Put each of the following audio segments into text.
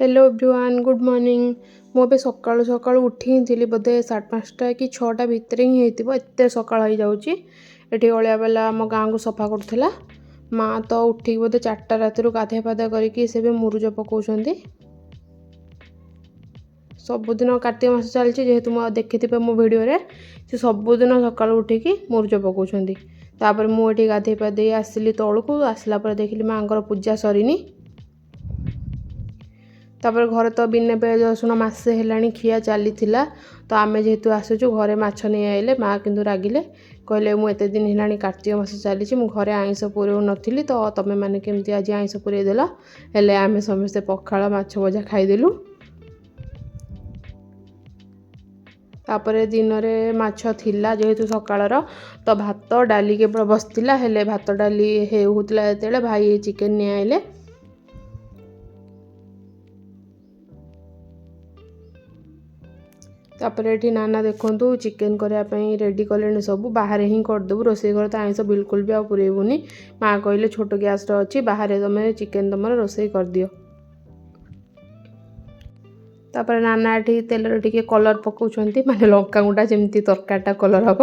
Hello everyone, good morning. ମୁଁ ଏବେ ସକାଳୁ ସକାଳୁ ଉଠି ହିଁ ଥିଲି, ବୋଧେ 5:30 କି 6ଟା ଭିତରେ ହିଁ ହେଇଥିବ, ଏତେ ସକାଳ ହେଇଯାଉଛି। ଏଠି ଅଳିଆ ବାଲା ଆମ ଗାଁକୁ ସଫା କରୁଥିଲା। ମା ତ ଉଠିକି ବୋଧେ 4ଟା ରାତିରୁ ଗାଧୁଆ ପାଧୁଆ କରିକି ସେ ବି ମୁରୁଜ ପକାଉଛନ୍ତି। ସବୁଦିନ କାର୍ତ୍ତିକ ମାସ ଚାଲିଛି ଯେହେତୁ, ମୁଁ ଆଉ ଦେଖିଥିବେ ମୋ ଭିଡ଼ିଓରେ, ସେ ସବୁଦିନ ସକାଳୁ ଉଠିକି ମୁରୁଜ ପକାଉଛନ୍ତି। ତାପରେ ମୁଁ ଏଠି ଗାଧୋଇ ପାଧେଇ ଆସିଲି ତଳକୁ। ଆସିଲା ପରେ ଦେଖିଲି ମାଆଙ୍କର ପୂଜା ସରିନି। ତାପରେ ଘରେ ତ ବିନା ପିଆଜ ରସୁଣ ମାସେ ହେଲାଣି ଖିଆ ଚାଲିଥିଲା, ତ ଆମେ ଯେହେତୁ ଆସୁଛୁ ଘରେ ମାଛ ନେଇ ଆଇଲେ। ମା କିନ୍ତୁ ରାଗିଲେ, କହିଲେ ମୁଁ ଏତେ ଦିନ ହେଲାଣି କାର୍ତ୍ତିକ ମାସ ଚାଲିଛି, ମୁଁ ଘରେ ଆଇଁଷ ପୁରଉନଥିଲି, ତ ତୁମେମାନେ କେମିତି ଆଜି ଆଇଁଷ ପୁରେଇ ଦେଲ? ହେଲେ ଆମେ ସମସ୍ତେ ପଖାଳ ମାଛ ଭଜା ଖାଇଦେଲୁ। ତାପରେ ଦିନରେ ମାଛ ଥିଲା ଯେହେତୁ ସକାଳର, ତ ଭାତ ଡାଲି କେବଳ ବସିଥିଲା। ହେଲେ ଭାତ ଡାଲି ହେଉଥିଲା ଯେତେବେଳେ ଭାଇ ଚିକେନ୍ ନେଇ ଆଇଲେ। ତାପରେ ଏଠି ନାନା ଦେଖନ୍ତୁ ଚିକେନ୍ କରିବା ପାଇଁ ରେଡ଼ି କଲେଣି ସବୁ। ବାହାରେ ହିଁ କରିଦେବୁ, ରୋଷେଇ ଘରେ ତ ଆଇଁଷ ବିଲକୁଲ ବି ଆଉ ପୁରେଇବୁନି। ମା କହିଲେ ଛୋଟ ଗ୍ୟାସ୍ର ଅଛି, ବାହାରେ ତୁମେ ଚିକେନ୍ ତୁମର ରୋଷେଇ କରିଦିଅ। ତାପରେ ନାନା ଏଠି ତେଲରେ ଟିକେ କଲର୍ ପକାଉଛନ୍ତି, ମାନେ ଲଙ୍କାଗୁଣ୍ଡା, ଯେମିତି ତରକାରୀଟା କଲର୍ ହେବ।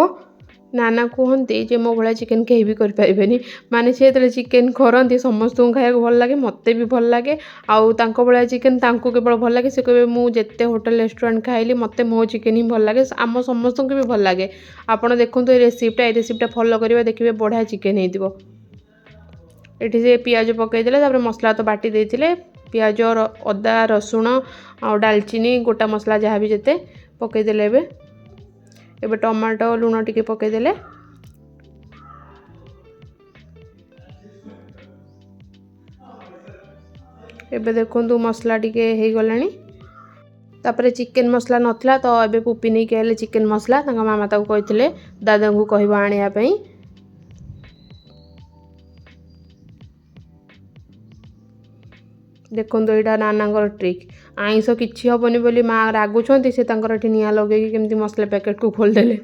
ନାନା କୁହନ୍ତି ଯେ ମୋ ଭଳିଆ ଚିକେନ୍ କେହି ବି କରିପାରିବେନି। ମାନେ ସେ ଯେତେବେଳେ ଚିକେନ୍ କରନ୍ତି ସମସ୍ତଙ୍କୁ ଖାଇବାକୁ ଭଲ ଲାଗେ, ମୋତେ ବି ଭଲ ଲାଗେ। ଆଉ ତାଙ୍କ ଭଳିଆ ଚିକେନ୍ ତାଙ୍କୁ କେବଳ ଭଲ ଲାଗେ। ସେ କହିବେ ମୁଁ ଯେତେ ହୋଟେଲ ରେଷ୍ଟୁରାଣ୍ଟ ଖାଇଲି, ମୋତେ ମୋ ଚିକେନ୍ ହିଁ ଭଲ ଲାଗେ। ଆମ ସମସ୍ତଙ୍କୁ ବି ଭଲ ଲାଗେ। ଆପଣ ଦେଖନ୍ତୁ ଏ ରେସିପିଟା, ଏ ରେସିପିଟା ଫଲୋ କରିବେ, ଦେଖିବେ ବଢ଼ିଆ ଚିକେନ୍ ହେଇଥିବ। ଏଠି ସେ ପିଆଜ ପକାଇଦେଲେ, ତାପରେ ମସଲା ତ ବାଟି ଦେଇଥିଲେ, ପିଆଜ, ଅଦା, ରସୁଣ ଆଉ ଡାଲଚିନି, ଗୋଟା ମସଲା ଯାହା ବି ଯେତେ ପକାଇଦେଲେ। ଏବେ ଟମାଟୋ ଲୁଣ ଟିକେ ପକାଇଦେଲେ। ଏବେ ଦେଖନ୍ତୁ ମସଲା ଟିକେ ହେଇଗଲାଣି। ତାପରେ ଚିକେନ୍ ମସଲା ନଥିଲା, ତ ଏବେ ପୁପି ନେଇକି ଆଇଲେ ଚିକେନ୍ ମସଲା। ତାଙ୍କ ମାମା ତାକୁ କହିଥିଲେ ଦାଦାଙ୍କୁ କହିବ ଆଣିବା ପାଇଁ। ଦେଖନ୍ତୁ ଏଇଟା ନାନାଙ୍କର ଟ୍ରିକ୍, ଆଇଁଷ କିଛି ହେବନି ବୋଲି ମା ରାଗୁଛନ୍ତି, ସେ ତାଙ୍କର ଏଠି ନିଆଁ ଲଗେଇକି କେମିତି ମସଲା ପ୍ୟାକେଟ୍କୁ ଖୋଲିଦେଲେ।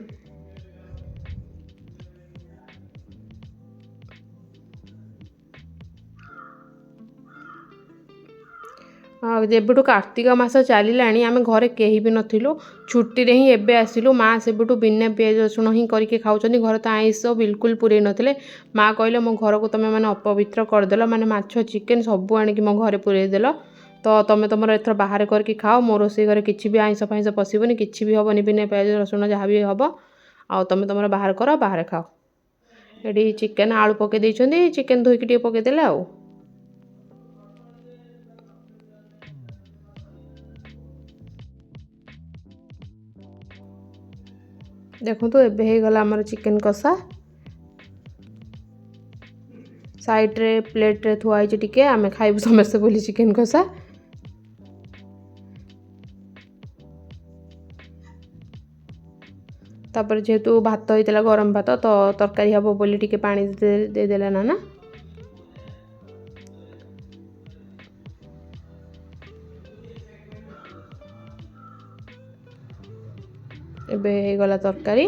ଆଉ ଯେବେଠୁ କାର୍ତ୍ତିକ ମାସ ଚାଲିଲାଣି ଆମେ ଘରେ କେହି ବି ନଥିଲୁ, ଛୁଟିରେ ହିଁ ଏବେ ଆସିଲୁ। ମା ସେବେଠୁ ବିନା ପିଆଜ ରସୁଣ ହିଁ କରିକି ଖାଉଛନ୍ତି, ଘରେ ତ ଆଇଁଷ ବିଲକୁଲ ପୁରେଇ ନଥିଲେ। ମା କହିଲେ ମୋ ଘରକୁ ତୁମେ ମାନେ ଅପବିତ୍ର କରିଦେଲ, ମାନେ ମାଛ ଚିକେନ୍ ସବୁ ଆଣିକି ମୋ ଘରେ ପୁରେଇ ଦେଲ, ତ ତୁମେ ତୁମର ଏଥର ବାହାରେ କରିକି ଖାଅ, ମୋ ରୋଷେଇ ଘରେ କିଛି ବି ଆଇଁଷ ଫାଇଁଷ ପଶିବନି, କିଛି ବି ହେବନି, ବିନା ପିଆଜ ରସୁଣ ଯାହା ବି ହେବ, ଆଉ ତୁମେ ତୁମର ବାହାର କର, ବାହାରେ ଖାଅ। ଏଠି ଚିକେନ୍ ଆଳୁ ପକାଇ ଦେଇଛନ୍ତି, ଚିକେନ୍ ଧୋଇକି ଟିକେ ପକାଇଦେଲେ। ଆଉ ଦେଖନ୍ତୁ ଏବେ ହେଇଗଲା ଆମର ଚିକେନ୍ କଷା। ସାଇଡ଼୍ରେ ପ୍ଲେଟ୍ରେ ଥୁଆ ହେଇଛି ଟିକେ, ଆମେ ଖାଇବୁ ସମସ୍ତେ ବୋଲି ଚିକେନ୍ କଷା। ତାପରେ ଯେହେତୁ ଭାତ ହେଇଥିଲା ଗରମ ଭାତ, ତ ତରକାରୀ ହେବ ବୋଲି ଟିକେ ପାଣି ଦେଇଦେଲା ନାନା। ଏବେ ହେଇଗଲା ତରକାରୀ।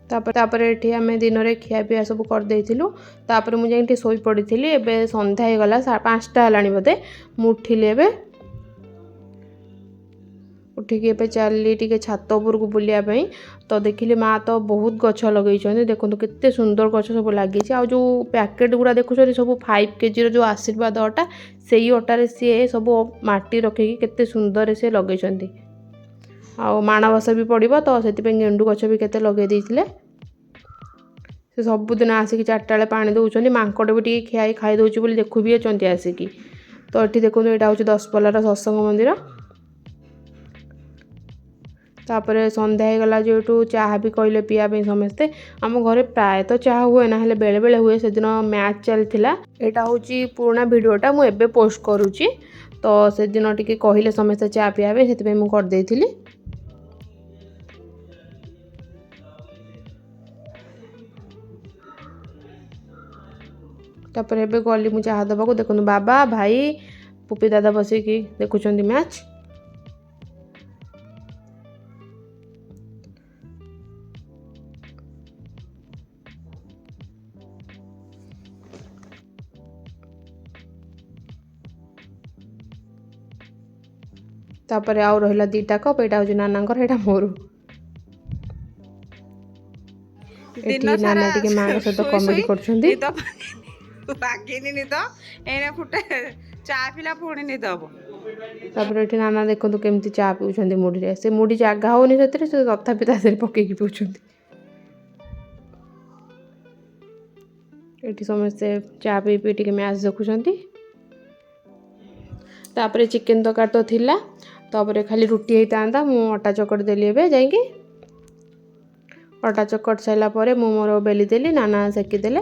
ତାପରେ ଏଠି ଆମେ ଦିନରେ ଖିଆପିଆ ସବୁ କରିଦେଇଥିଲୁ। ତାପରେ ମୁଁ ଯାଇକି ଟିକେ ଶୋଇପଡ଼ିଥିଲି। ଏବେ ସନ୍ଧ୍ୟା ହେଇଗଲା, 5ଟା ହେଲାଣି ବୋଧେ, ମୁଁ ଉଠିଲି। ଏବେ ଉଠିକି ଏବେ ଚାଲିଲି ଟିକେ ଛାତ ଉପରକୁ ବୁଲିବା ପାଇଁ। ତ ଦେଖିଲି ମା ତ ବହୁତ ଗଛ ଲଗେଇଛନ୍ତି, ଦେଖନ୍ତୁ କେତେ ସୁନ୍ଦର ଗଛ ସବୁ ଲାଗିଛି। ଆଉ ଯେଉଁ ପ୍ୟାକେଟ୍ ଗୁଡ଼ା ଦେଖୁଛନ୍ତି ସବୁ 5 କେଜିର ଯେଉଁ ଆଶୀର୍ବାଦ ଅଟା, ସେଇ ଅଟାରେ ସିଏ ସବୁ ମାଟି ରଖିକି କେତେ ସୁନ୍ଦରରେ ସିଏ ଲଗେଇଛନ୍ତି। ଆଉ ମାଣବସା ବି ପଡ଼ିବ, ତ ସେଥିପାଇଁ ଗେଣ୍ଡୁ ଗଛ ବି କେତେ ଲଗେଇ ଦେଇଥିଲେ। ସେ ସବୁଦିନ ଆସିକି 4ଟା ବେଳେ ପାଣି ଦେଉଛନ୍ତି, ମାଙ୍କଡ଼ ବି ଟିକେ ଖିଆଇ ଖାଇ ଦେଉଛି ବୋଲି ଦେଖୁ ବି ଅଛନ୍ତି ଆସିକି। ତ ଏଠି ଦେଖନ୍ତୁ ଏଇଟା ହେଉଛି ଦଶପଲ୍ଲାର ସତ୍ସଙ୍ଗ ମନ୍ଦିର। ତାପରେ ସନ୍ଧ୍ୟା ହେଇଗଲା ଯେହେତୁ ଚାହା ବି କହିଲେ ପିଇବା ପାଇଁ ସମସ୍ତେ। ଆମ ଘରେ ପ୍ରାୟତଃ ଚାହା ହୁଏ ନା, ହେଲେ ବେଳେବେଳେ ହୁଏ। ସେଦିନ ମ୍ୟାଚ୍ ଚାଲିଥିଲା। ଏଇଟା ହେଉଛି ପୁରୁଣା ଭିଡ଼ିଓଟା, ମୁଁ ଏବେ ପୋଷ୍ଟ କରୁଛି। ତ ସେଦିନ ଟିକେ କହିଲେ ସମସ୍ତେ ଚା ପିଇବା ପାଇଁ, ସେଥିପାଇଁ ମୁଁ କରିଦେଇଥିଲି। ତାପରେ ଏବେ ଗଲି ମୁଁ ଚାହା ଦେବାକୁ। ଦେଖନ୍ତୁ ବାବା, ଭାଇ, ପୁପି ଦାଦା ବସିକି ଦେଖୁଛନ୍ତି ମ୍ୟାଚ୍। ତାପରେ ଆଉ ରହିଲା 2ଟା କପ୍, ଏଇଟା ହେଉଛି ନାନାଙ୍କର, ଏଇଟା ମୋର। ଏଠି ଦିନ ସାରା ନାନା ଟିକେ ମାଆଙ୍କ ସହିତ ଶୋଇ କମେଡ଼ି ଶୋଇ କରୁଛନ୍ତି। ନିଦ ଭାଙ୍ଗିନି। ନିଦ ଏଇନା ଫୁଟେ ଚା ପିଲା, ପୁଣି ନିଦ ହବ। ତାପରେ ଏଠି ନାନା ଦେଖନ୍ତୁ କେମିତି ଚା ପିଉଛନ୍ତି ମୁଢ଼ିରେ। ସେ ମୁଢ଼ି ଜାଗା ହେଉନି ସେଥିରେ, ସେ ତଥାପି ତା ଦେହରେ ପକେଇକି ପିଉଛନ୍ତି। ଏଠି ସମସ୍ତେ ଚା ପିଇ ପିଇ ଟିକେ ମ୍ୟାଚ୍ ଦେଖୁଛନ୍ତି। ତାପରେ ଚିକେନ୍ ତରକାରୀ ତ ଥିଲା, ତାପରେ ଖାଲି ରୁଟି ହେଇଥାନ୍ତା। ମୁଁ ଅଟା ଚକଟି ଦେଲି। ଏବେ ଯାଇକି ଅଟା ଚକଟି ସାରିଲା ପରେ ମୁଁ ମୋର ବେଲି ଦେଲି, ନାନା ସେକିଦେଲେ,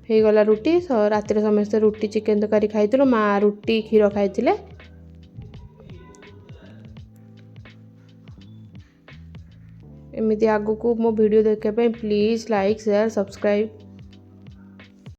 ହେଇଗଲା ରୁଟି। ରାତିରେ ସମସ୍ତେ ରୁଟି ଚିକେନ୍ ତରକାରୀ ଖାଇଥିଲୁ। ମା ରୁଟି କ୍ଷୀର ଖାଇଥିଲେ। ଏମିତି ଆଗକୁ ମୋ ଭିଡ଼ିଓ ଦେଖିବା ପାଇଁ ପ୍ଲିଜ୍ ଲାଇକ୍, ସେୟାର, ସବସ୍କ୍ରାଇବ୍।